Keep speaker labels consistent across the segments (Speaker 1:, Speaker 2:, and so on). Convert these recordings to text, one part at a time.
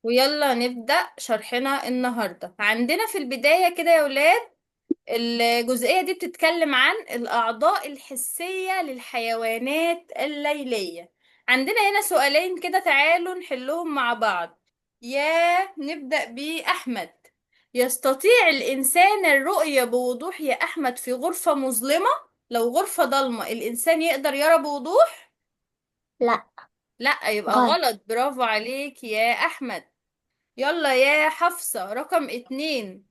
Speaker 1: ويلا نبدأ شرحنا النهاردة. عندنا في البداية كده يا ولاد، الجزئية دي بتتكلم عن الأعضاء الحسية للحيوانات الليلية. عندنا هنا سؤالين كده، تعالوا نحلهم مع بعض. يا نبدأ بأحمد. يستطيع الإنسان الرؤية بوضوح يا أحمد في غرفة مظلمة؟ لو غرفة ضلمة الإنسان يقدر يرى بوضوح؟
Speaker 2: لا.
Speaker 1: لا، يبقى
Speaker 2: غلط.
Speaker 1: غلط. برافو عليك يا أحمد. يلا يا حفصة، رقم 2.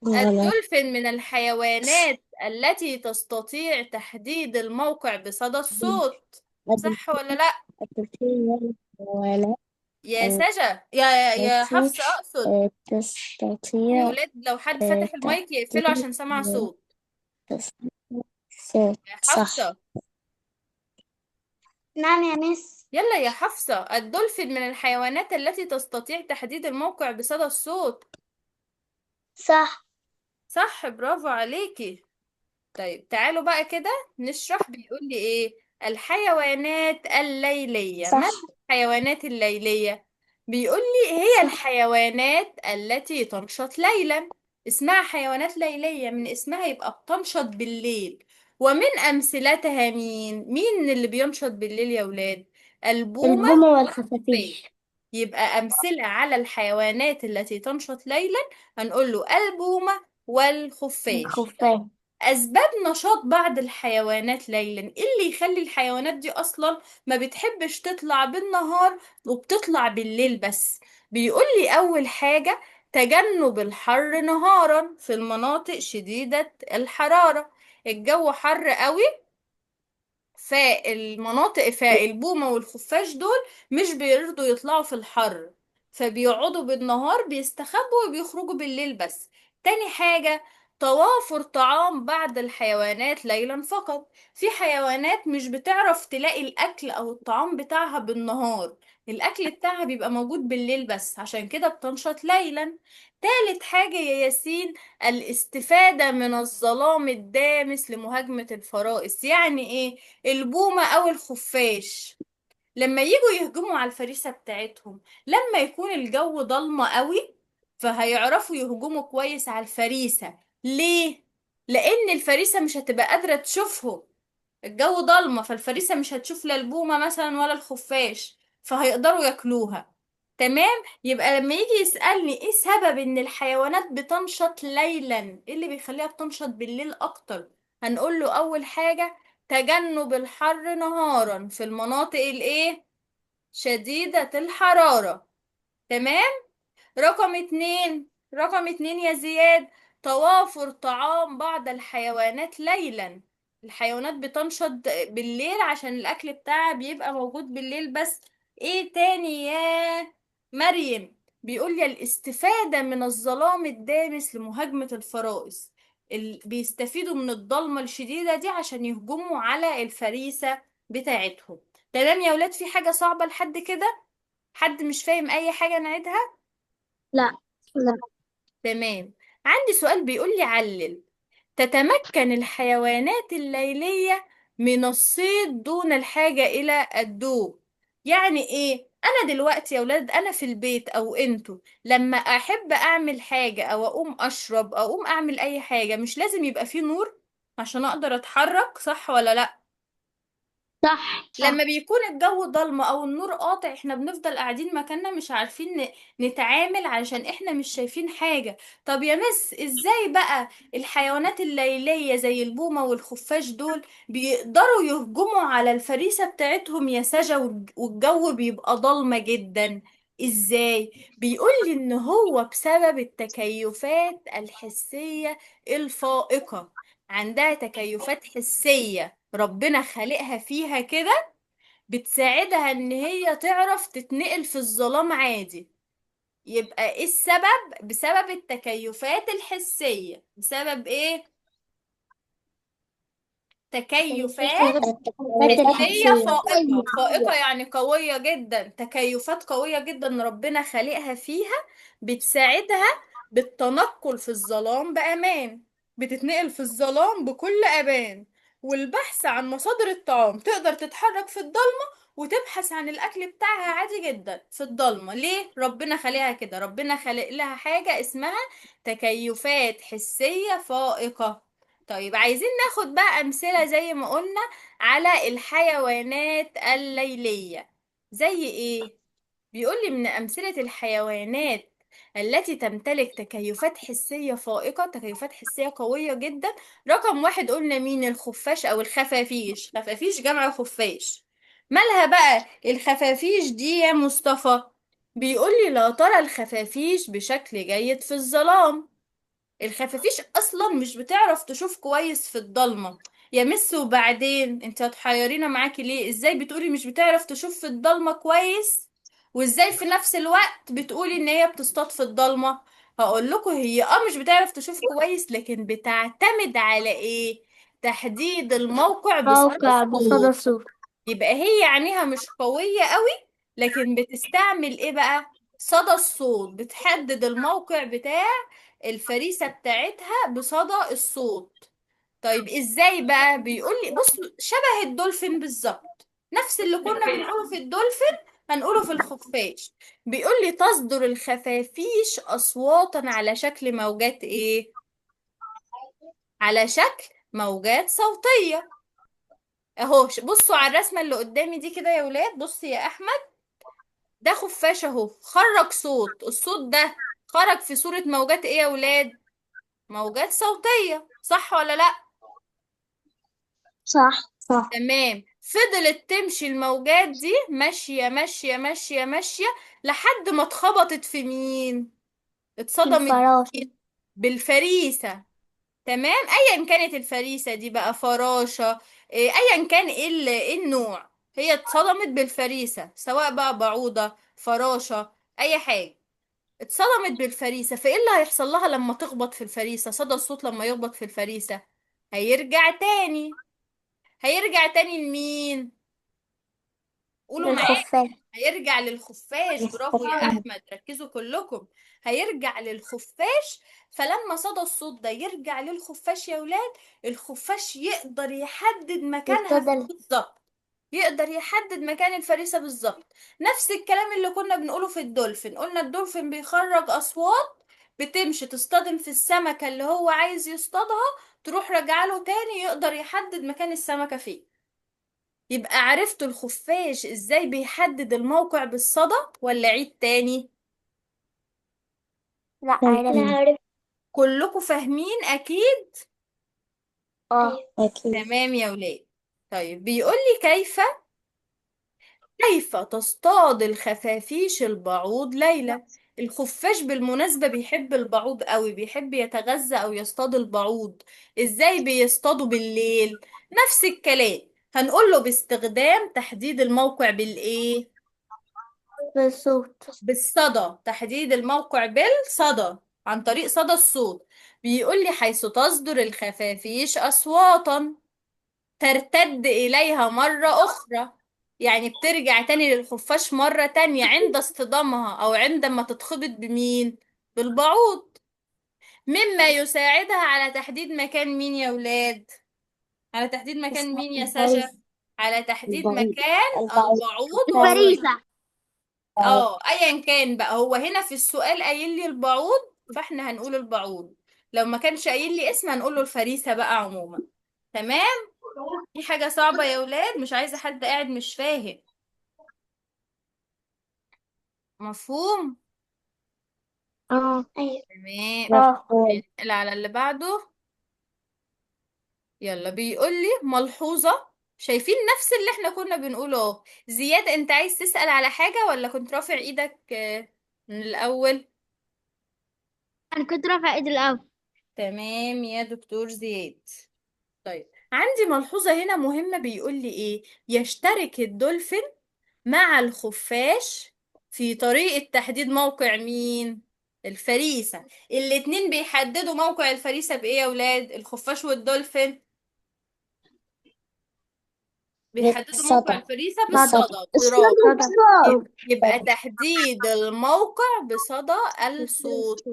Speaker 2: غلط.
Speaker 1: الدولفين من الحيوانات التي تستطيع تحديد الموقع بصدى الصوت، صح ولا
Speaker 2: الدولفين
Speaker 1: لا؟
Speaker 2: الدولفين ولا
Speaker 1: يا سجا، يا
Speaker 2: التي
Speaker 1: حفصة أقصد. يا
Speaker 2: تستطيع
Speaker 1: ولاد لو حد فتح المايك يقفله
Speaker 2: تحديد
Speaker 1: عشان سمع صوت.
Speaker 2: صوت.
Speaker 1: يا
Speaker 2: صح.
Speaker 1: حفصة.
Speaker 3: نعم يا مس.
Speaker 1: يلا يا حفصة، الدولفين من الحيوانات التي تستطيع تحديد الموقع بصدى الصوت.
Speaker 3: صح.
Speaker 1: صح، برافو عليكي. طيب تعالوا بقى كده نشرح. بيقول لي ايه؟ الحيوانات الليلية. ما
Speaker 2: صح.
Speaker 1: الحيوانات الليلية؟ بيقول لي هي
Speaker 2: صح.
Speaker 1: الحيوانات التي تنشط ليلا. اسمها حيوانات ليلية من اسمها، يبقى بتنشط بالليل. ومن أمثلتها مين؟ مين اللي بينشط بالليل يا ولاد؟ البومة.
Speaker 2: البومة
Speaker 1: فين؟
Speaker 2: والخفافيش.
Speaker 1: يبقى أمثلة على الحيوانات التي تنشط ليلا، هنقول له البومة والخفاش.
Speaker 2: الخفاش.
Speaker 1: أسباب نشاط بعض الحيوانات ليلا، إيه اللي يخلي الحيوانات دي أصلا ما بتحبش تطلع بالنهار وبتطلع بالليل بس؟ بيقول لي أول حاجة، تجنب الحر نهارا في المناطق شديدة الحرارة. الجو حر قوي، فالمناطق فالبومة والخفاش دول مش بيرضوا يطلعوا في الحر، فبيقعدوا بالنهار بيستخبوا وبيخرجوا بالليل بس. تاني حاجة، توافر طعام بعض الحيوانات ليلا فقط. في حيوانات مش بتعرف تلاقي الأكل أو الطعام بتاعها بالنهار، الأكل بتاعها بيبقى موجود بالليل بس، عشان كده بتنشط ليلا. تالت حاجة يا ياسين، الاستفادة من الظلام الدامس لمهاجمة الفرائس. يعني ايه؟ البومة أو الخفاش لما يجوا يهجموا على الفريسة بتاعتهم، لما يكون الجو ضلمة قوي، فهيعرفوا يهجموا كويس على الفريسة. ليه؟ لأن الفريسة مش هتبقى قادرة تشوفهم. الجو ضلمة، فالفريسة مش هتشوف لا البومة مثلا ولا الخفاش، فهيقدروا ياكلوها. تمام. يبقى لما يجي يسألني ايه سبب ان الحيوانات بتنشط ليلا، ايه اللي بيخليها بتنشط بالليل اكتر، هنقول له اول حاجة، تجنب الحر نهارا في المناطق الايه، شديدة الحرارة. تمام. رقم 2، رقم 2 يا زياد، توافر طعام بعض الحيوانات ليلا. الحيوانات بتنشط بالليل عشان الأكل بتاعها بيبقى موجود بالليل بس. ايه تاني يا مريم؟ بيقول لي الاستفادة من الظلام الدامس لمهاجمة الفرائس. بيستفيدوا من الضلمة الشديدة دي عشان يهجموا على الفريسة بتاعتهم. تمام يا ولاد؟ في حاجة صعبة لحد كده؟ حد مش فاهم أي حاجة نعيدها؟
Speaker 3: لا.
Speaker 2: لا.
Speaker 1: تمام. عندي سؤال بيقول لي علل. تتمكن الحيوانات الليلية من الصيد دون الحاجة إلى الضوء. يعني إيه؟ أنا دلوقتي يا ولاد، أنا في البيت أو أنتوا، لما أحب أعمل حاجة أو أقوم أشرب أو أقوم أعمل أي حاجة، مش لازم يبقى فيه نور عشان أقدر أتحرك، صح ولا لأ؟
Speaker 3: صح.
Speaker 1: لما
Speaker 3: صح.
Speaker 1: بيكون الجو ضلمة او النور قاطع، احنا بنفضل قاعدين مكاننا مش عارفين نتعامل، علشان احنا مش شايفين حاجة. طب يا مس، ازاي بقى الحيوانات الليلية زي البومة والخفاش دول بيقدروا يهجموا على الفريسة بتاعتهم يا سجا والجو بيبقى ضلمة جدا؟ ازاي؟ بيقولي ان هو بسبب التكيفات الحسية الفائقة. عندها تكيفات حسية ربنا خالقها فيها كده، بتساعدها ان هي تعرف تتنقل في الظلام عادي. يبقى ايه السبب؟ بسبب التكيفات الحسية. بسبب ايه؟ تكيفات
Speaker 3: التكيفات
Speaker 2: التكيفات
Speaker 1: حسية
Speaker 3: الحسية.
Speaker 1: فائقة. فائقة يعني قوية جدا، تكيفات قوية جدا ربنا خالقها فيها، بتساعدها بالتنقل في الظلام بأمان. بتتنقل في الظلام بكل أمان، والبحث عن مصادر الطعام، تقدر تتحرك في الظلمة وتبحث عن الأكل بتاعها عادي جدا في الضلمة. ليه ربنا خلقها كده؟ ربنا خلق لها حاجة اسمها تكيفات حسية فائقة. طيب عايزين ناخد بقى أمثلة زي ما قلنا على الحيوانات الليلية. زي ايه؟ بيقول لي من أمثلة الحيوانات التي تمتلك تكيفات حسية فائقة، تكيفات حسية قوية جدا. رقم واحد قلنا مين؟ الخفاش أو الخفافيش. خفافيش جمع خفاش. مالها بقى الخفافيش دي يا مصطفى؟ بيقول لي لا ترى الخفافيش بشكل جيد في الظلام. الخفافيش اصلا مش بتعرف تشوف كويس في الضلمه يا مس. وبعدين انت هتحيرينا معاكي ليه؟ ازاي بتقولي مش بتعرف تشوف في الضلمه كويس، وازاي في نفس الوقت بتقولي ان هي بتصطاد في الضلمه؟ هقول لكم، هي مش بتعرف تشوف كويس، لكن بتعتمد على ايه؟ تحديد الموقع بصدى
Speaker 3: موقع بصدى
Speaker 1: الصوت.
Speaker 3: الصوت.
Speaker 1: يبقى هي عينيها مش قوية قوي، لكن بتستعمل ايه بقى؟ صدى الصوت. بتحدد الموقع بتاع الفريسة بتاعتها بصدى الصوت. طيب ازاي بقى؟ بيقولي بص، شبه الدولفين بالظبط، نفس اللي كنا بنقوله في الدولفين هنقوله في الخفاش. بيقولي تصدر الخفافيش أصواتا على شكل موجات ايه؟ على شكل موجات صوتية. اهو بصوا على الرسمة اللي قدامي دي كده يا ولاد. بص يا احمد، ده خفاش اهو، خرج صوت. الصوت ده خرج في صورة موجات ايه يا ولاد؟ موجات صوتية، صح ولا لا؟
Speaker 3: صح.
Speaker 2: صح.
Speaker 1: تمام. فضلت تمشي الموجات دي ماشية ماشية ماشية ماشية لحد ما اتخبطت في مين؟ اتصدمت
Speaker 3: الفراش.
Speaker 1: بمين؟ بالفريسة. تمام، ايا كانت الفريسة دي بقى، فراشة، ايا كان ايه إيه النوع، هي اتصدمت بالفريسة، سواء بقى بعوضة، فراشة، اي حاجة. اتصدمت بالفريسة، فايه اللي هيحصل لها لما تخبط في الفريسة؟ صدى الصوت لما يخبط في الفريسة هيرجع تاني. هيرجع تاني لمين؟ قولوا معايا.
Speaker 3: للخفاش.
Speaker 1: هيرجع للخفاش. برافو يا
Speaker 2: الخفاش.
Speaker 1: احمد، ركزوا كلكم. هيرجع للخفاش. فلما صدى الصوت ده يرجع للخفاش يا ولاد، الخفاش يقدر يحدد مكانها فين
Speaker 3: يصطاد.
Speaker 1: بالظبط. يقدر يحدد مكان الفريسة بالظبط. نفس الكلام اللي كنا بنقوله في الدولفين، قلنا الدولفين بيخرج أصوات بتمشي تصطدم في السمكة اللي هو عايز يصطادها، تروح راجعه له تاني، يقدر يحدد مكان السمكة فين. يبقى عرفت الخفاش ازاي بيحدد الموقع بالصدى ولا عيد تاني؟
Speaker 3: لا،
Speaker 2: تمام.
Speaker 3: عرفت.
Speaker 2: لا،
Speaker 3: عرفت.
Speaker 1: كلكم فاهمين اكيد؟
Speaker 3: اه.
Speaker 2: أكيد.
Speaker 1: تمام يا ولاد. طيب بيقولي كيف تصطاد الخفافيش البعوض ليلى. الخفاش بالمناسبة بيحب البعوض قوي، بيحب يتغذى او يصطاد البعوض. ازاي بيصطادوا بالليل؟ نفس الكلام، هنقوله باستخدام تحديد الموقع بالايه؟
Speaker 3: بالصوت.
Speaker 1: بالصدى. تحديد الموقع بالصدى، عن طريق صدى الصوت. بيقول لي حيث تصدر الخفافيش أصواتا ترتد إليها مرة أخرى. يعني بترجع تاني للخفاش مرة تانية عند اصطدامها أو عندما تتخبط بمين؟ بالبعوض. مما يساعدها على تحديد مكان مين يا ولاد؟ على تحديد مكان مين يا سجا؟
Speaker 2: الفريسة.
Speaker 1: على تحديد
Speaker 2: البعوض.
Speaker 1: مكان
Speaker 2: البعوض.
Speaker 1: البعوض وفريسة.
Speaker 3: الفريسة.
Speaker 1: اه ايا كان بقى، هو هنا في السؤال قايل لي البعوض، فاحنا هنقول البعوض. لو ما كانش قايل لي اسم هنقول له الفريسة بقى عموما. تمام. في حاجة صعبة يا ولاد؟ مش عايزة حد قاعد مش فاهم. مفهوم؟
Speaker 3: اه، ايوه.
Speaker 1: تمام.
Speaker 3: اه.
Speaker 2: مفهوم.
Speaker 1: ننقل على اللي بعده. يلا بيقول لي ملحوظة. شايفين نفس اللي احنا كنا بنقوله اهو. زياد انت عايز تسأل على حاجة ولا كنت رافع ايدك من الأول؟
Speaker 3: انا كنت رافعة ايدي الاول.
Speaker 1: تمام يا دكتور زياد. طيب عندي ملحوظة هنا مهمة، بيقول لي ايه؟ يشترك الدولفين مع الخفاش في طريقة تحديد موقع مين؟ الفريسة. الاتنين بيحددوا موقع الفريسة بإيه يا ولاد؟ الخفاش والدولفين بيحددوا موقع
Speaker 2: بالصدى.
Speaker 1: الفريسة
Speaker 3: صدى.
Speaker 2: بالصدى.
Speaker 1: بالصدى. برافو.
Speaker 3: صدى. صوت.
Speaker 1: يبقى تحديد الموقع بصدى الصوت،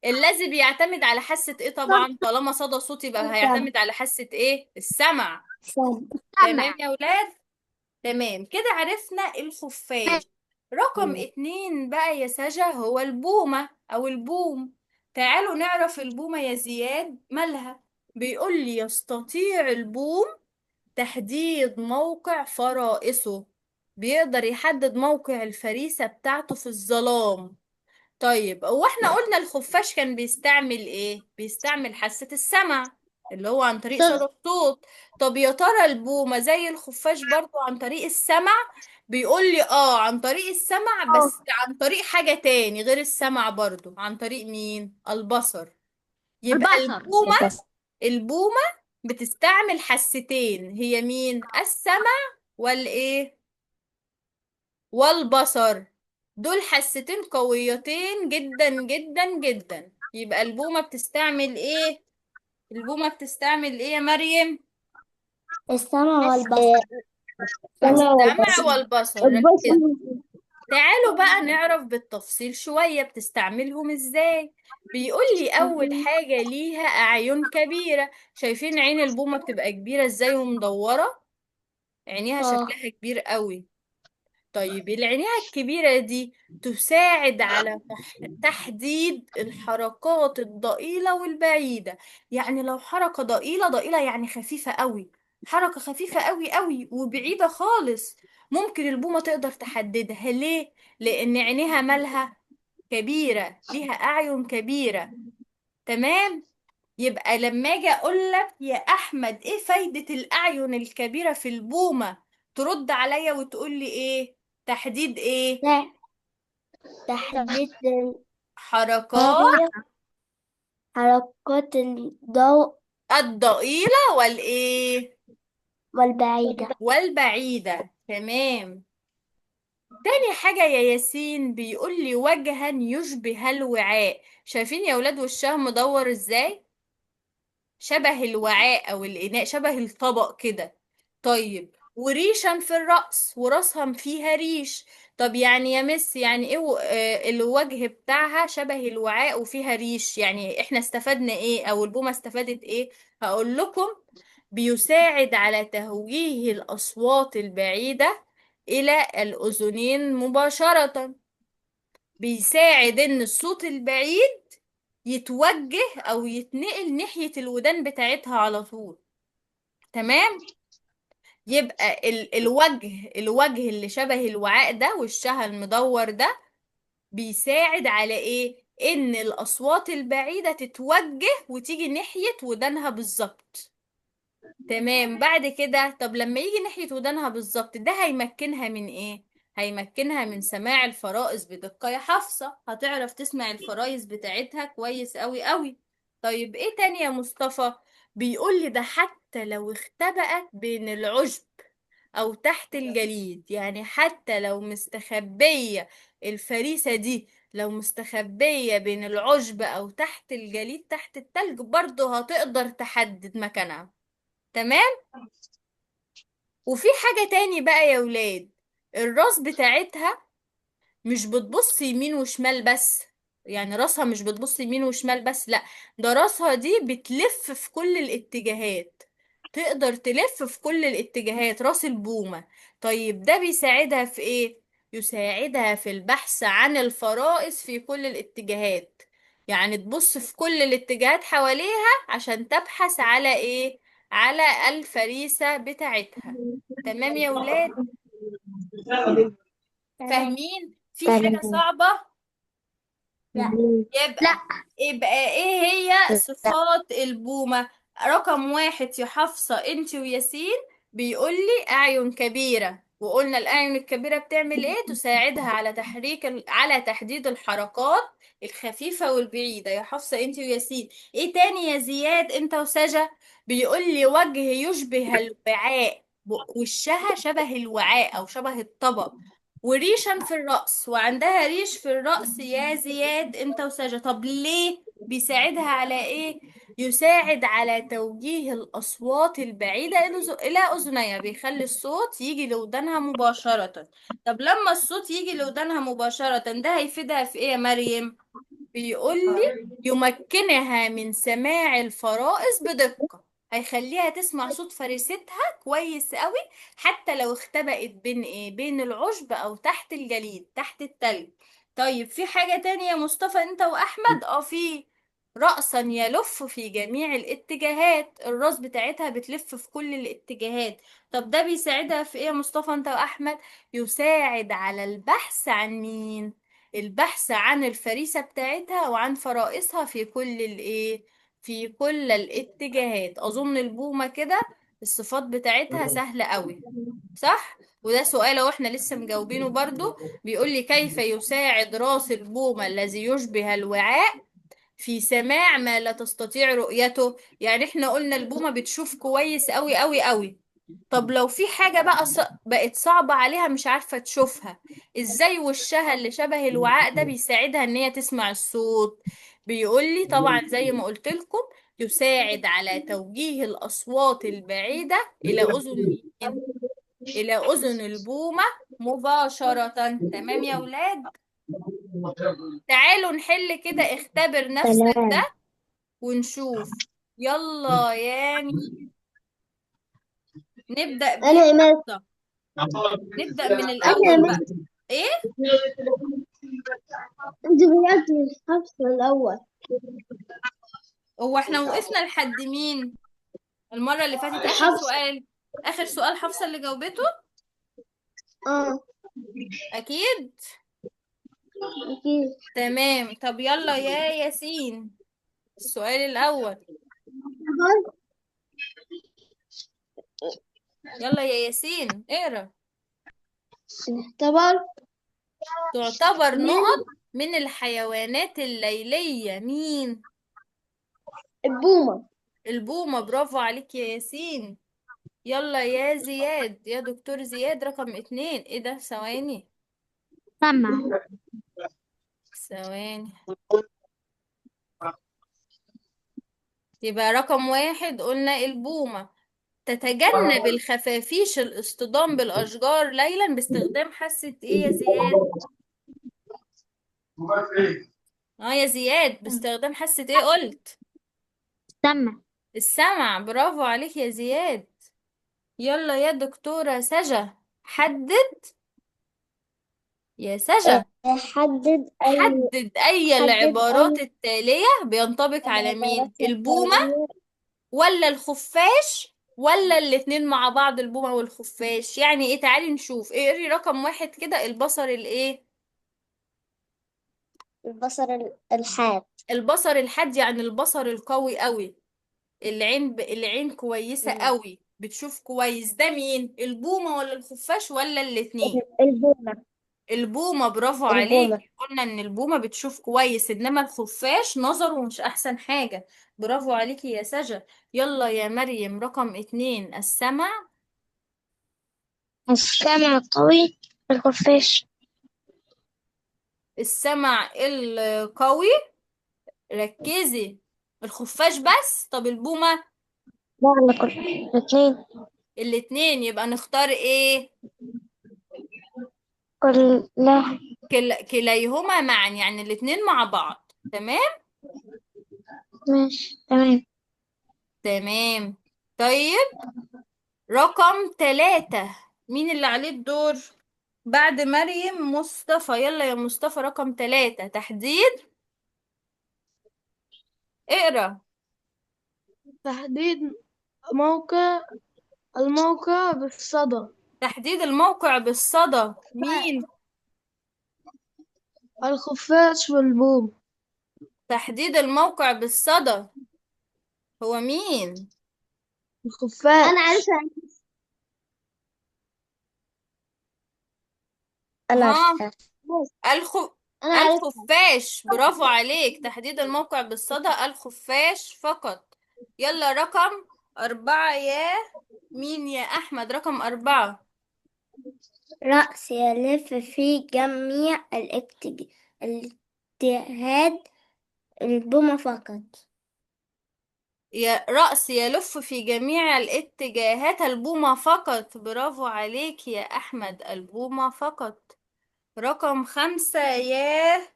Speaker 1: الذي بيعتمد على حاسة ايه؟ طبعا طالما صدى صوت يبقى
Speaker 2: سمع.
Speaker 1: هيعتمد على حاسة ايه؟ السمع.
Speaker 2: سمع.
Speaker 1: تمام
Speaker 3: سمع.
Speaker 1: يا ولاد. تمام كده عرفنا الخفاش. رقم 2 بقى يا سجا هو البومة أو البوم. تعالوا نعرف البومة يا زياد مالها. بيقول لي يستطيع البوم تحديد موقع فرائسه، بيقدر يحدد موقع الفريسة بتاعته في الظلام. طيب هو احنا قلنا الخفاش كان بيستعمل ايه؟ بيستعمل حاسة السمع اللي هو عن طريق
Speaker 2: صوت.
Speaker 1: صدى الصوت. طب يا ترى البومة زي الخفاش برضو عن طريق السمع؟ بيقول لي اه عن طريق السمع، بس عن طريق حاجة تاني غير السمع برضو، عن طريق مين؟ البصر. يبقى
Speaker 3: البصر.
Speaker 1: البومة،
Speaker 2: البصر.
Speaker 1: البومة بتستعمل حستين، هي مين؟ السمع والايه؟ والبصر. دول حستين قويتين جدا جدا جدا. يبقى البومة بتستعمل ايه؟ البومة بتستعمل ايه يا مريم؟
Speaker 2: السمع والبصر.
Speaker 3: السمع
Speaker 1: السمع
Speaker 3: والبصر.
Speaker 1: والبصر،
Speaker 3: البصر.
Speaker 1: ركز. تعالوا بقى نعرف بالتفصيل شوية بتستعملهم ازاي. بيقول لي اول حاجة ليها اعين كبيرة. شايفين عين البومة بتبقى كبيرة ازاي ومدورة؟ عينيها
Speaker 2: اه.
Speaker 1: شكلها كبير قوي. طيب العينيها الكبيرة دي تساعد على تحديد الحركات الضئيلة والبعيدة. يعني لو حركة ضئيلة، ضئيلة يعني خفيفة قوي، حركة خفيفة قوي قوي وبعيدة خالص، ممكن البومة تقدر تحددها. ليه؟ لأن عينيها مالها؟ كبيرة، ليها أعين كبيرة. تمام. يبقى لما اجي اقول لك يا احمد ايه فايدة الاعين الكبيرة في البومة، ترد عليا وتقول لي ايه؟ تحديد ايه؟
Speaker 2: لا، تحديد
Speaker 1: حركات
Speaker 2: الطريق، حركات الضوء
Speaker 1: الضئيلة والايه؟
Speaker 2: والبعيدة.
Speaker 1: والبعيدة. تمام. تاني حاجة يا ياسين بيقول لي وجها يشبه الوعاء. شايفين يا ولاد وشها مدور ازاي؟ شبه الوعاء او الاناء، شبه الطبق كده. طيب وريشا في الرأس، وراسها فيها ريش. طب يعني يا مس يعني ايه الوجه بتاعها شبه الوعاء وفيها ريش، يعني احنا استفدنا ايه او البومة استفادت ايه؟ هقول لكم، بيساعد على توجيه الأصوات البعيدة إلى الأذنين مباشرة. بيساعد إن الصوت البعيد يتوجه أو يتنقل ناحية الودان بتاعتها على طول. تمام. يبقى الوجه، الوجه اللي شبه الوعاء ده والشهى المدور ده بيساعد على ايه؟ ان الاصوات البعيدة تتوجه وتيجي ناحية ودانها بالظبط. تمام. بعد كده طب لما يجي ناحية ودانها بالظبط ده هيمكنها من ايه؟ هيمكنها من سماع الفرائس بدقة. يا حفصة هتعرف تسمع الفرائس بتاعتها كويس قوي قوي. طيب ايه تاني يا مصطفى؟ بيقول لي ده حتى لو اختبأت بين العشب او تحت الجليد، يعني حتى لو مستخبية الفريسة دي، لو مستخبية بين العشب او تحت الجليد تحت التلج، برضه هتقدر تحدد مكانها. تمام. وفي حاجة تاني بقى يا ولاد، الراس بتاعتها مش بتبص يمين وشمال بس، يعني راسها مش بتبص يمين وشمال بس، لا، ده راسها دي بتلف في كل الاتجاهات، تقدر تلف في كل الاتجاهات راس البومة. طيب ده بيساعدها في ايه؟ يساعدها في البحث عن الفرائس في كل الاتجاهات، يعني تبص في كل الاتجاهات حواليها عشان تبحث على ايه؟ على الفريسة بتاعتها. تمام يا ولاد؟
Speaker 2: تمام.
Speaker 1: فاهمين؟ في حاجة
Speaker 3: تمام.
Speaker 1: صعبة؟
Speaker 2: لا.
Speaker 3: لا.
Speaker 1: يبقى، يبقى ايه هي صفات البومة؟ رقم 1 يا حفصة انت وياسين، بيقولي اعين كبيرة، وقلنا الاعين الكبيرة بتعمل ايه؟ تساعدها على تحريك على تحديد الحركات الخفيفة والبعيدة، يا حفصة انت وياسين. ايه تاني يا زياد انت وسجا؟ بيقولي وجه يشبه الوعاء، وشها شبه الوعاء او شبه الطبق، وريشا في الرأس، وعندها ريش في الرأس يا زياد انت وسجا. طب ليه بيساعدها على ايه؟ يساعد على توجيه الأصوات البعيدة إلى أذنيها، بيخلي الصوت يجي لودانها مباشرة. طب لما الصوت يجي لودانها مباشرة ده هيفيدها في ايه يا مريم؟ بيقولي يمكنها من سماع الفرائس بدقة، هيخليها تسمع صوت فريستها كويس قوي، حتى لو اختبأت بين ايه، بين العشب او تحت الجليد تحت التلج. طيب في حاجة تانية يا مصطفى انت واحمد؟ اه في، رأسا يلف في جميع الاتجاهات، الراس بتاعتها بتلف في كل الاتجاهات. طب ده بيساعدها في ايه يا مصطفى انت واحمد؟ يساعد على البحث عن مين؟ البحث عن الفريسة بتاعتها وعن فرائسها في كل الايه، في كل الاتجاهات. اظن البومة كده الصفات بتاعتها سهلة قوي، صح؟ وده سؤال اهو احنا لسه مجاوبينه برضو، بيقول لي كيف يساعد راس البومة الذي يشبه الوعاء في سماع ما لا تستطيع رؤيته؟ يعني احنا قلنا البومة بتشوف كويس قوي قوي قوي، طب لو في حاجة بقى بقت صعبة عليها مش عارفة تشوفها، ازاي وشها اللي شبه الوعاء ده بيساعدها ان هي تسمع الصوت؟ بيقولي طبعا زي ما قلت لكم، يساعد على توجيه الأصوات البعيدة إلى أذن مين؟ إلى أذن البومة مباشرة. تمام يا ولاد، تعالوا نحل كده اختبر نفسك
Speaker 2: تمام.
Speaker 1: ده ونشوف. يلا يا مين نبدأ
Speaker 2: أنا
Speaker 1: بيه؟
Speaker 2: إيمان.
Speaker 1: نبدأ من
Speaker 2: أنا
Speaker 1: الأول
Speaker 2: إيمان.
Speaker 1: بقى. ايه؟
Speaker 2: أنت بدأت من الحفص الأول.
Speaker 1: هو احنا وقفنا لحد مين المرة اللي فاتت؟ آخر
Speaker 2: الحفص.
Speaker 1: سؤال، آخر سؤال حفصة اللي جاوبته.
Speaker 2: اه.
Speaker 1: أكيد.
Speaker 2: أكيد.
Speaker 1: تمام. طب يلا يا ياسين السؤال الأول. يلا يا ياسين اقرأ.
Speaker 2: نختبر
Speaker 1: تعتبر
Speaker 2: من
Speaker 1: نقط من الحيوانات الليلية مين؟
Speaker 2: البومة.
Speaker 1: البومة، برافو عليك يا ياسين. يلا يا زياد، يا دكتور زياد رقم 2. ايه ده؟ ثواني
Speaker 3: سمع.
Speaker 1: ثواني. يبقى رقم 1 قلنا البومة. تتجنب الخفافيش الاصطدام بالأشجار ليلا باستخدام حاسة ايه يا زياد؟ اه يا زياد، باستخدام حاسة ايه قلت؟
Speaker 3: سمع.
Speaker 1: السمع، برافو عليك يا زياد. يلا يا دكتورة سجا، حدد يا سجا.
Speaker 2: حدد أي
Speaker 1: حدد أي
Speaker 2: حدد
Speaker 1: العبارات
Speaker 2: أي
Speaker 1: التالية بينطبق على
Speaker 2: العبارات
Speaker 1: مين؟ البومة
Speaker 2: التالية.
Speaker 1: ولا الخفاش ولا الاتنين مع بعض البومة والخفاش؟ يعني ايه؟ تعالي نشوف، اقري رقم 1 كده، البصر الايه؟
Speaker 2: البصر الحاد.
Speaker 1: البصر الحاد، يعني البصر القوي قوي، العين العين كويسة
Speaker 2: مم.
Speaker 1: قوي بتشوف كويس، ده مين؟ البومة ولا الخفاش ولا الاتنين؟
Speaker 2: البومة.
Speaker 1: البومة، برافو عليك.
Speaker 2: البومة.
Speaker 1: قلنا ان البومة بتشوف كويس انما الخفاش نظره مش احسن حاجة. برافو عليكي يا سجا. يلا يا مريم رقم 2، السمع.
Speaker 3: السمع القوي، الخفاش.
Speaker 1: السمع القوي، ركزي، الخفاش بس؟ طب البومة؟
Speaker 3: لا، على كل الاثنين.
Speaker 1: الاتنين، يبقى نختار ايه؟
Speaker 3: كلها.
Speaker 1: كليهما معا، يعني الاتنين مع بعض. تمام.
Speaker 3: ماشي تمام.
Speaker 1: تمام. طيب رقم 3، مين اللي عليه الدور بعد مريم؟ مصطفى. يلا يا مصطفى رقم 3، تحديد، اقرأ.
Speaker 4: تحديد موقع الموقع بالصدى.
Speaker 1: تحديد الموقع بالصدى، مين؟
Speaker 4: الخفاش والبوم.
Speaker 1: تحديد الموقع بالصدى هو مين؟
Speaker 2: أنا
Speaker 4: الخفاش.
Speaker 2: عارفة. أنا
Speaker 1: ها؟
Speaker 2: عارفة.
Speaker 1: الخ...
Speaker 2: أنا عارفة.
Speaker 1: الخفاش، برافو عليك. تحديد الموقع بالصدى الخفاش فقط. يلا رقم 4 يا مين؟ يا أحمد رقم 4.
Speaker 2: رأس يلف في جميع الاتجاهات، البومة فقط.
Speaker 1: يا رأس يلف في جميع الاتجاهات البومة فقط، برافو عليك يا أحمد، البومة فقط. رقم 5 يا،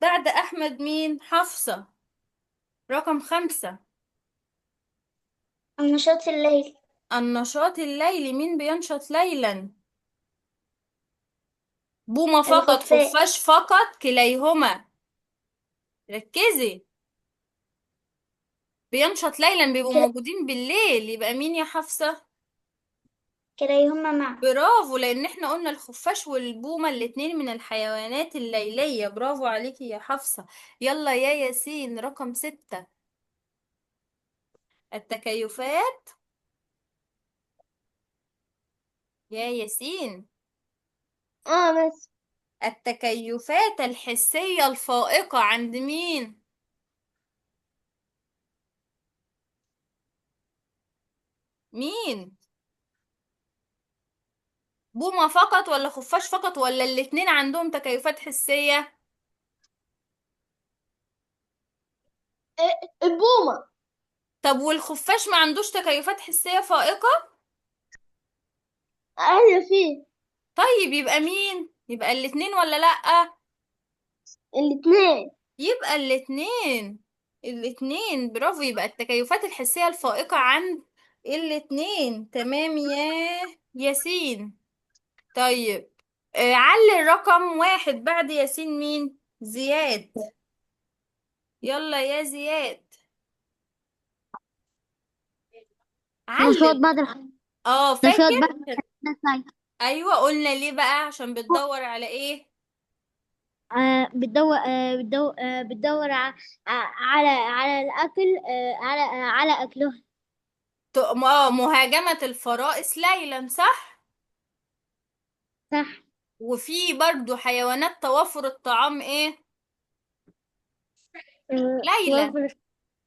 Speaker 1: بعد أحمد مين؟ حفصة، رقم 5.
Speaker 2: النشاط الليلي.
Speaker 1: النشاط الليلي، مين بينشط ليلا؟ بومة فقط،
Speaker 2: الخفاش.
Speaker 1: خفاش فقط، كليهما؟ ركزي. بينشط ليلا، بيبقوا
Speaker 2: كلا-
Speaker 1: موجودين بالليل، يبقى مين يا حفصة؟
Speaker 2: كليهما معا.
Speaker 1: برافو، لان احنا قلنا الخفاش والبومة الاتنين من الحيوانات الليلية. برافو عليكي يا حفصة. يلا يا ياسين، رقم 6. التكيفات يا ياسين.
Speaker 4: اه بس.
Speaker 1: التكيفات الحسية الفائقة عند مين؟ مين؟ بومة فقط ولا خفاش فقط ولا الاتنين عندهم تكيفات حسية؟
Speaker 4: إيه، البومة.
Speaker 1: طب والخفاش ما عندوش تكيفات حسية فائقة؟
Speaker 4: ايوه فيه.
Speaker 1: طيب يبقى مين؟ يبقى الاتنين ولا لأ؟
Speaker 4: الاتنين.
Speaker 1: يبقى الاتنين. الاتنين، برافو. يبقى التكيفات الحسية الفائقة عند الاتنين. تمام يا ياسين. طيب، علي الرقم 1 بعد ياسين مين؟ زياد. يلا يا زياد،
Speaker 3: نشاط
Speaker 1: علل.
Speaker 3: بعد
Speaker 1: اه
Speaker 3: نشاط
Speaker 1: فاكر.
Speaker 3: بعد الحيوانات.
Speaker 1: ايوه، قلنا ليه بقى؟ عشان بتدور على ايه؟
Speaker 3: بتدور بتدور على الأكل، على أكلها.
Speaker 1: مهاجمة الفرائس ليلا، صح.
Speaker 3: صح.
Speaker 1: وفي برضو حيوانات توافر الطعام ايه؟ ليلا.
Speaker 3: توفر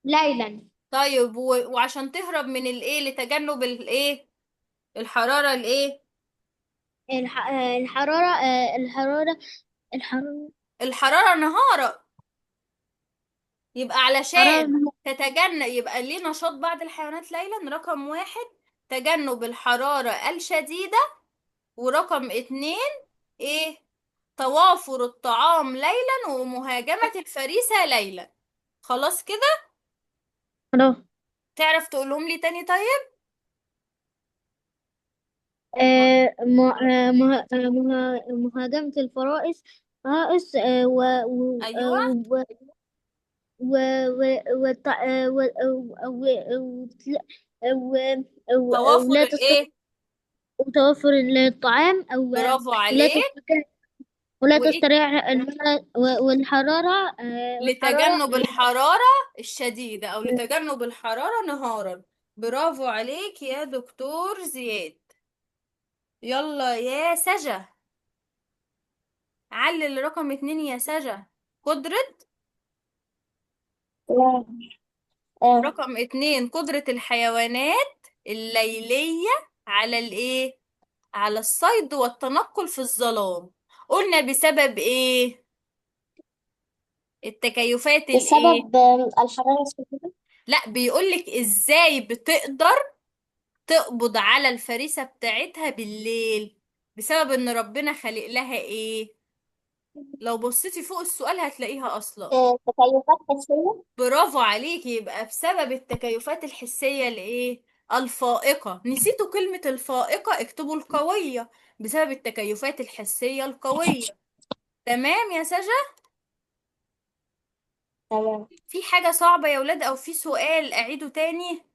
Speaker 3: ليلا.
Speaker 1: طيب وعشان تهرب من الايه، لتجنب الايه، الحرارة الايه؟
Speaker 3: الحرارة، الحرارة، الحرارة.
Speaker 1: الحرارة نهارا. يبقى علشان
Speaker 3: حرارة.
Speaker 1: تتجنب، يبقى ليه نشاط بعض الحيوانات ليلا؟ رقم 1 تجنب الحرارة الشديدة، ورقم 2 ايه؟ توافر الطعام ليلا ومهاجمة الفريسة ليلا. خلاص كده.
Speaker 3: حرارة.
Speaker 1: تعرف تقولهم لي تاني؟ طيب.
Speaker 3: مهاجمة الفرائس، رائس، و و
Speaker 1: ايوه،
Speaker 3: و و و و و
Speaker 1: توافر
Speaker 3: ولا تستطيع
Speaker 1: الايه.
Speaker 3: توفر الطعام، أو
Speaker 1: برافو
Speaker 3: ولا
Speaker 1: عليك.
Speaker 3: تستطيع، ولا
Speaker 1: وايه؟
Speaker 3: تستريح والحرارة، والحرارة.
Speaker 1: لتجنب الحرارة الشديدة، او لتجنب الحرارة نهارا. برافو عليك يا دكتور زياد. يلا يا سجا، علل رقم 2 يا سجا. قدرة.
Speaker 2: لا. آه.
Speaker 1: رقم 2، قدرة الحيوانات الليلية على الايه؟ على الصيد والتنقل في الظلام. قلنا بسبب ايه؟ التكيفات الايه؟
Speaker 2: بسبب الحرارة الشديدة.
Speaker 1: لا، بيقولك ازاي بتقدر تقبض على الفريسة بتاعتها بالليل؟ بسبب ان ربنا خلق لها ايه؟ لو بصيتي فوق السؤال هتلاقيها اصلا.
Speaker 2: تكيفات حسية.
Speaker 1: برافو عليكي، يبقى بسبب التكيفات الحسية الايه؟ الفائقة. نسيتوا كلمة الفائقة، اكتبوا القوية. بسبب التكيفات الحسية القوية. تمام يا سجا.
Speaker 2: تمام.
Speaker 1: في حاجة صعبة يا ولاد، او في سؤال اعيده تاني؟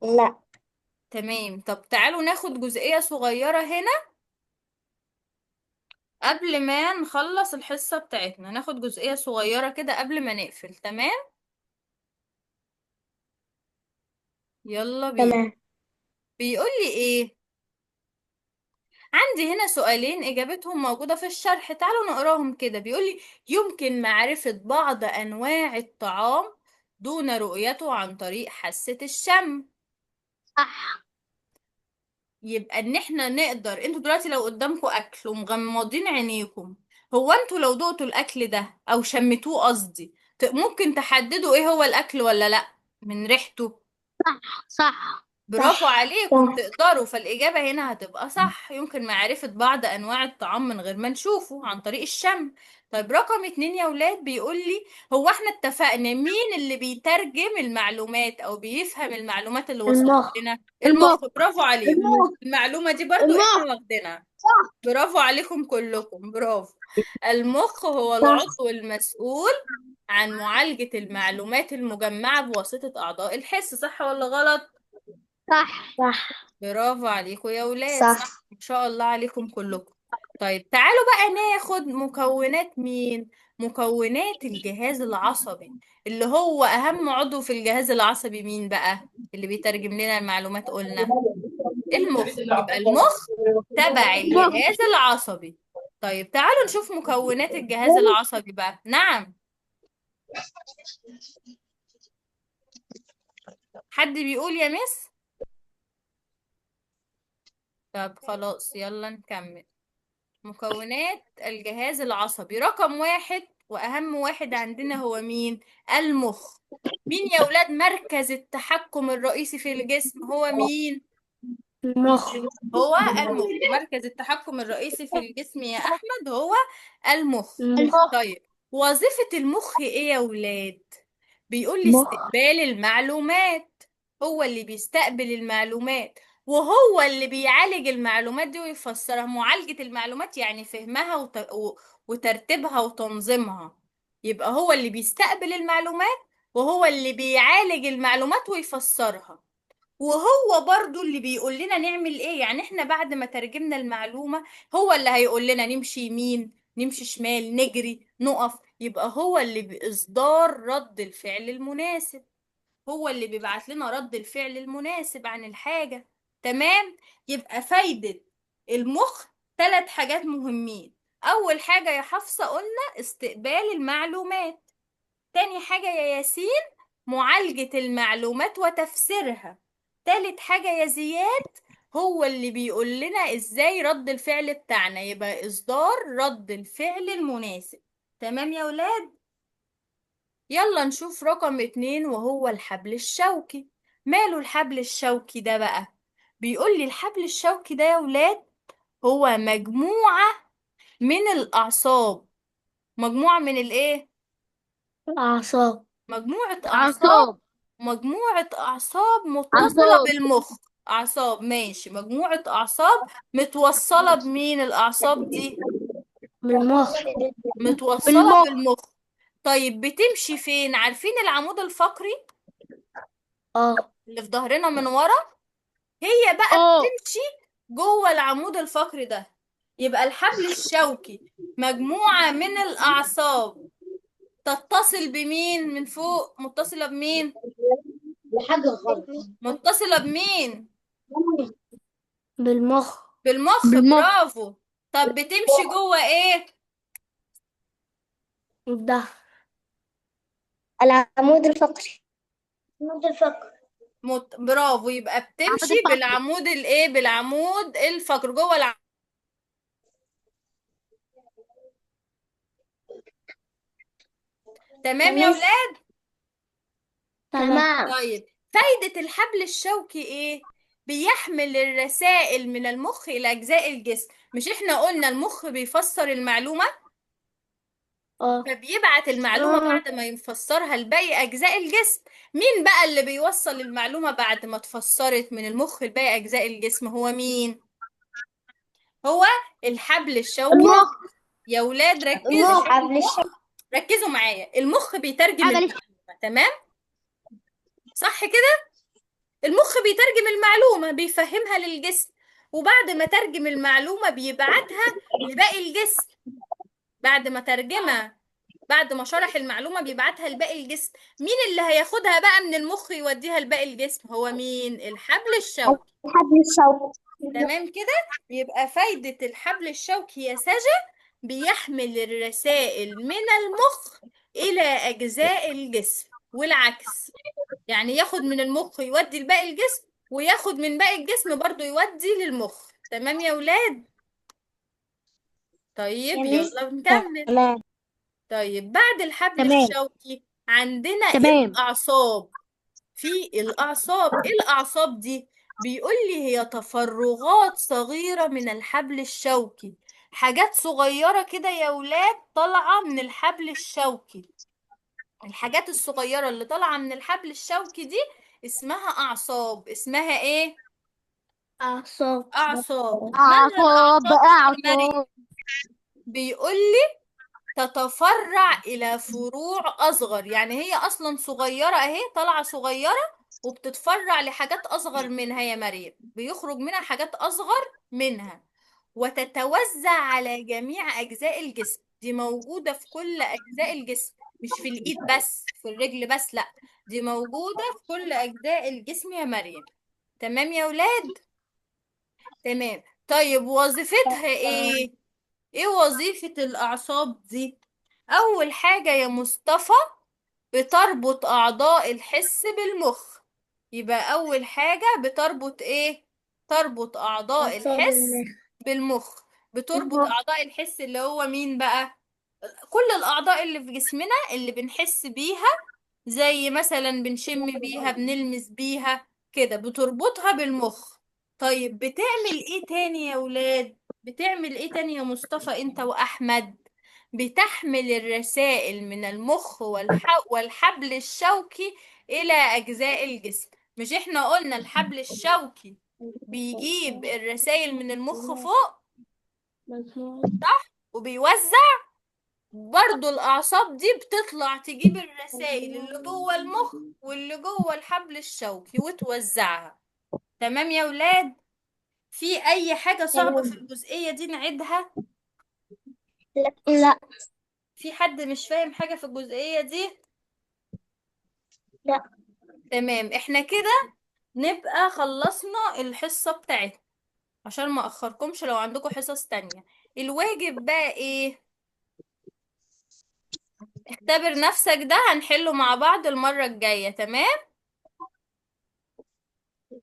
Speaker 2: لا.
Speaker 1: تمام. طب تعالوا ناخد جزئية صغيرة هنا قبل ما نخلص الحصة بتاعتنا، ناخد جزئية صغيرة كده قبل ما نقفل. تمام، يلا بينا.
Speaker 2: تمام.
Speaker 1: بيقول لي ايه؟ عندي هنا سؤالين اجابتهم موجودة في الشرح، تعالوا نقراهم كده. بيقول لي يمكن معرفة بعض انواع الطعام دون رؤيته عن طريق حاسة الشم.
Speaker 3: صح.
Speaker 1: يبقى ان احنا نقدر، انتوا دلوقتي لو قدامكم اكل ومغمضين عينيكم، هو انتوا لو دقتوا الاكل ده او شمتوه قصدي، ممكن تحددوا ايه هو الاكل ولا لا من ريحته؟
Speaker 3: صح.
Speaker 1: برافو
Speaker 2: صح.
Speaker 1: عليكم،
Speaker 2: صح.
Speaker 1: تقدروا، فالإجابة هنا هتبقى صح، يمكن معرفة بعض أنواع الطعام من غير ما نشوفه عن طريق الشم. طيب رقم 2 يا ولاد بيقول لي، هو احنا اتفقنا مين اللي بيترجم المعلومات أو بيفهم المعلومات اللي وصلت
Speaker 3: المخ.
Speaker 1: لنا؟ المخ.
Speaker 4: المخ.
Speaker 1: برافو عليكم،
Speaker 4: المخ.
Speaker 1: المعلومة دي برضو احنا
Speaker 4: المخ.
Speaker 1: واخدينها.
Speaker 4: صح.
Speaker 1: برافو عليكم كلكم، برافو. المخ هو
Speaker 2: صح.
Speaker 1: العضو المسؤول عن معالجة المعلومات المجمعة بواسطة أعضاء الحس، صح ولا غلط؟
Speaker 3: صح.
Speaker 2: صح.
Speaker 1: برافو عليكم يا ولاد، صح،
Speaker 2: صح.
Speaker 1: ما شاء الله عليكم كلكم. طيب تعالوا بقى ناخد مكونات مين؟ مكونات الجهاز العصبي، اللي هو أهم عضو في الجهاز العصبي مين بقى؟ اللي بيترجم لنا المعلومات قلنا المخ. يبقى المخ تبع
Speaker 4: المخ.
Speaker 1: الجهاز العصبي. طيب تعالوا نشوف مكونات الجهاز العصبي بقى. نعم، حد بيقول يا مس؟ طب خلاص يلا نكمل. مكونات الجهاز العصبي، رقم 1 وأهم واحد عندنا هو مين؟ المخ. مين يا ولاد مركز التحكم الرئيسي في الجسم؟ هو مين؟
Speaker 3: المخ.
Speaker 1: هو المخ. مركز التحكم الرئيسي في الجسم يا أحمد هو المخ.
Speaker 3: المخ.
Speaker 1: طيب وظيفة المخ إيه يا ولاد؟ بيقول لي
Speaker 2: مخ.
Speaker 1: استقبال المعلومات، هو اللي بيستقبل المعلومات وهو اللي بيعالج المعلومات دي ويفسرها. معالجة المعلومات يعني فهمها وترتيبها وتنظيمها. يبقى هو اللي بيستقبل المعلومات وهو اللي بيعالج المعلومات ويفسرها، وهو برضو اللي بيقول لنا نعمل ايه. يعني احنا بعد ما ترجمنا المعلومة هو اللي هيقول لنا نمشي يمين، نمشي شمال، نجري، نقف. يبقى هو اللي بإصدار رد الفعل المناسب، هو اللي بيبعت لنا رد الفعل المناسب عن الحاجة. تمام؟ يبقى فايدة المخ 3 حاجات مهمين. أول حاجة يا حفصة قلنا استقبال المعلومات. تاني حاجة يا ياسين معالجة المعلومات وتفسيرها. تالت حاجة يا زياد هو اللي بيقول لنا ازاي رد الفعل بتاعنا، يبقى إصدار رد الفعل المناسب. تمام يا ولاد؟ يلا نشوف رقم 2 وهو الحبل الشوكي. ماله الحبل الشوكي ده بقى؟ بيقول لي الحبل الشوكي ده يا ولاد هو مجموعة من الأعصاب. مجموعة من الإيه؟
Speaker 3: الأعصاب.
Speaker 1: مجموعة أعصاب.
Speaker 4: أعصاب.
Speaker 1: مجموعة أعصاب متصلة
Speaker 4: أعصاب.
Speaker 1: بالمخ. أعصاب، ماشي. مجموعة أعصاب متوصلة بمين الأعصاب دي؟
Speaker 3: بالمخ.
Speaker 1: متوصلة
Speaker 4: بالمخ.
Speaker 1: بالمخ. طيب بتمشي فين؟ عارفين العمود الفقري؟ اللي في ظهرنا من ورا؟ هي بقى بتمشي جوه العمود الفقري ده. يبقى الحبل الشوكي مجموعة من الأعصاب تتصل بمين من فوق؟ متصلة بمين؟
Speaker 4: لحاجة غلط.
Speaker 1: متصلة بمين؟
Speaker 3: بالمخ.
Speaker 1: بالمخ.
Speaker 4: بالمخ.
Speaker 1: برافو. طب بتمشي جوه ايه؟
Speaker 3: الظهر.
Speaker 2: العمود الفقري. العمود الفقري.
Speaker 1: برافو. يبقى
Speaker 3: العمود
Speaker 1: بتمشي
Speaker 3: الفقري.
Speaker 1: بالعمود الايه؟ بالعمود الفقري جوه العمود. تمام يا
Speaker 2: مس.
Speaker 1: ولاد؟
Speaker 3: تمام.
Speaker 4: تمام.
Speaker 1: طيب فايدة الحبل الشوكي ايه؟ بيحمل الرسائل من المخ إلى أجزاء الجسم. مش احنا قلنا المخ بيفسر المعلومة؟ فبيبعت المعلومة بعد ما يفسرها لباقي أجزاء الجسم. مين بقى اللي بيوصل المعلومة بعد ما اتفسرت من المخ لباقي أجزاء الجسم؟ هو مين؟ هو الحبل الشوكي.
Speaker 4: المخ.
Speaker 1: يا ولاد ركزوا.
Speaker 4: المخ.
Speaker 2: الحبل الشوكي.
Speaker 1: ركزوا معايا. المخ بيترجم
Speaker 3: حبل
Speaker 1: المعلومة، تمام؟ صح كده؟ المخ بيترجم المعلومة، بيفهمها للجسم، وبعد ما ترجم المعلومة بيبعتها لباقي الجسم. بعد ما ترجمها، بعد ما شرح المعلومة بيبعتها لباقي الجسم. مين اللي هياخدها بقى من المخ يوديها لباقي الجسم؟ هو مين؟ الحبل الشوكي.
Speaker 2: الحبل الشوكي.
Speaker 1: تمام كده؟ يبقى فايدة الحبل الشوكي يا سجا بيحمل الرسائل من المخ إلى أجزاء الجسم والعكس. يعني ياخد من المخ يودي لباقي الجسم، وياخد من باقي الجسم برضو يودي للمخ. تمام يا ولاد؟ طيب
Speaker 2: يا مس.
Speaker 1: يلا نكمل.
Speaker 2: تمام.
Speaker 1: طيب بعد الحبل
Speaker 3: تمام.
Speaker 1: الشوكي عندنا
Speaker 3: تمام.
Speaker 1: الأعصاب. في الأعصاب، إيه الأعصاب دي؟ بيقول لي هي تفرغات صغيرة من الحبل الشوكي. حاجات صغيرة كده يا ولاد طالعة من الحبل الشوكي. الحاجات الصغيرة اللي طالعة من الحبل الشوكي دي اسمها أعصاب. اسمها ايه؟
Speaker 3: أعصاب.
Speaker 1: أعصاب. مالها
Speaker 3: أعصاب.
Speaker 1: الأعصاب دي يا مريم؟
Speaker 3: أعصاب.
Speaker 1: بيقول لي تتفرع إلى فروع أصغر. يعني هي أصلا صغيرة أهي، طالعة صغيرة وبتتفرع لحاجات أصغر منها يا مريم، بيخرج منها حاجات أصغر منها، وتتوزع على جميع أجزاء الجسم. دي موجودة في كل أجزاء الجسم، مش في الإيد بس، في الرجل بس، لأ، دي موجودة في كل أجزاء الجسم يا مريم. تمام يا ولاد؟ تمام. طيب وظيفتها ايه؟ ايه وظيفة الأعصاب دي؟ أول حاجة يا مصطفى، بتربط أعضاء الحس بالمخ. يبقى أول حاجة بتربط ايه؟ تربط أعضاء
Speaker 3: أعصاب
Speaker 1: الحس
Speaker 3: المخ.
Speaker 1: بالمخ. بتربط
Speaker 3: المخ.
Speaker 1: أعضاء الحس اللي هو مين بقى؟ كل الأعضاء اللي في جسمنا اللي بنحس بيها، زي مثلا بنشم بيها، بنلمس بيها كده، بتربطها بالمخ. طيب بتعمل ايه تاني يا ولاد؟ بتعمل ايه تاني يا مصطفى انت واحمد؟ بتحمل الرسائل من المخ والحبل الشوكي الى اجزاء الجسم. مش احنا قلنا الحبل الشوكي بيجيب الرسائل من المخ فوق
Speaker 3: مجموعة.
Speaker 1: وبيوزع؟ برضو الأعصاب دي بتطلع تجيب الرسائل اللي جوه المخ واللي جوه الحبل الشوكي وتوزعها. تمام يا ولاد؟ في أي حاجة صعبة في
Speaker 2: تمام.
Speaker 1: الجزئية دي نعيدها؟
Speaker 2: لا.
Speaker 3: لا.
Speaker 1: في حد مش فاهم حاجة في الجزئية دي؟
Speaker 2: لا.
Speaker 1: تمام، احنا كده نبقى خلصنا الحصة بتاعتنا، عشان ما أخركمش لو عندكم حصص تانية. الواجب بقى ايه؟ اختبر نفسك ده هنحله مع بعض المرة الجاية، تمام؟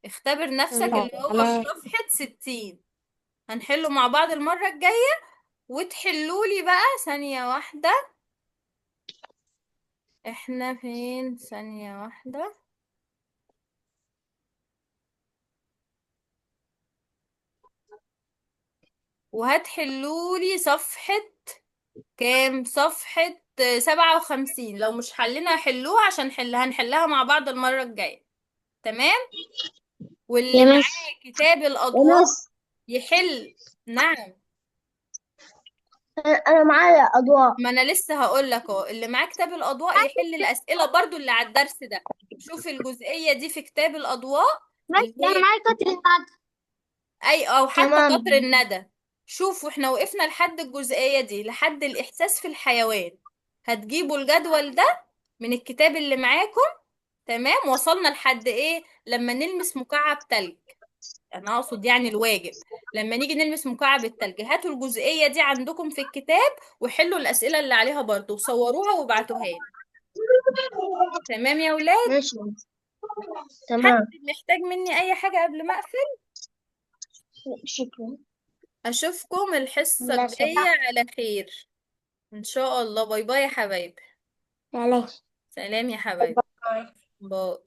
Speaker 1: اختبر نفسك اللي هو في
Speaker 4: تمام.
Speaker 1: صفحة 60، هنحله مع بعض المرة الجاية. وتحلولي بقى، ثانية واحدة، احنا فين؟ ثانية واحدة. وهتحلولي صفحة كام؟ صفحة 57، لو مش حلنا حلوها عشان هنحلها مع بعض المرة الجاية. تمام؟ واللي
Speaker 3: يا
Speaker 1: معاه
Speaker 3: مس.
Speaker 1: كتاب
Speaker 2: يا
Speaker 1: الأضواء
Speaker 2: مس،
Speaker 1: يحل. نعم.
Speaker 2: أنا معايا أضواء.
Speaker 1: ما انا لسه هقول لك اهو، اللي معاه كتاب الاضواء يحل الاسئله برضو اللي على الدرس ده. شوف الجزئيه دي في كتاب الاضواء
Speaker 3: مس
Speaker 1: اللي
Speaker 3: ده أنا
Speaker 1: هي
Speaker 3: معايا كتر النهاردة.
Speaker 1: اي، او حتى
Speaker 2: تمام.
Speaker 1: قطر الندى. شوفوا احنا وقفنا لحد الجزئيه دي، لحد الاحساس في الحيوان. هتجيبوا الجدول ده من الكتاب اللي معاكم. تمام؟ وصلنا لحد ايه؟ لما نلمس مكعب تلج. انا اقصد يعني الواجب، لما نيجي نلمس مكعب التلج، هاتوا الجزئية دي عندكم في الكتاب وحلوا الأسئلة اللي عليها برضو، وصوروها وابعتوها لي. تمام يا ولاد؟
Speaker 2: ماشي.
Speaker 1: حد
Speaker 2: تمام.
Speaker 1: محتاج مني اي حاجة قبل ما اقفل؟
Speaker 2: شكرا.
Speaker 1: اشوفكم الحصة
Speaker 3: لا
Speaker 1: الجاية
Speaker 3: شكرا.
Speaker 1: على خير ان شاء الله. باي باي يا حبايبي.
Speaker 3: سلام.
Speaker 1: سلام يا حبايبي. باي.